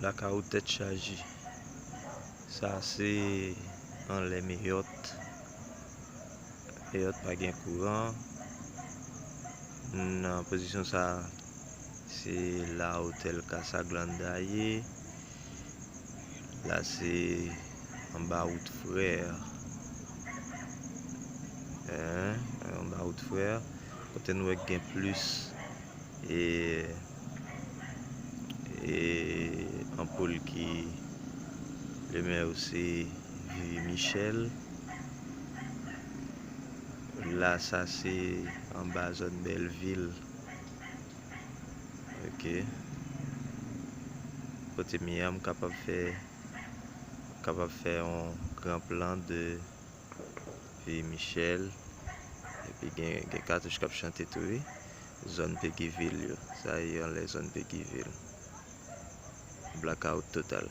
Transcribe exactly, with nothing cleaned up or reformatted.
Blakawout tèt chaje. Sa se anlè Meyòt. Meyòt pa gen kouran. Nan pozisyon sa, se la otèl Casa Glanda ye. La se anba wout Frè. Hein, anba wout Frè. Kote nou wè gen plis e, e anpoul ki limyè yo se Vivi Michel. La sa se anba zòn Bèlvil. Ok. Kote m ye a, m kapab fè, kapab fè yon gran plan de Vivi Michel. Epi gen, gen katouch k ap chante tou, wi. Zòn Peguiville yo. Sa ye anlè zòn Peguiville. Blakawout total.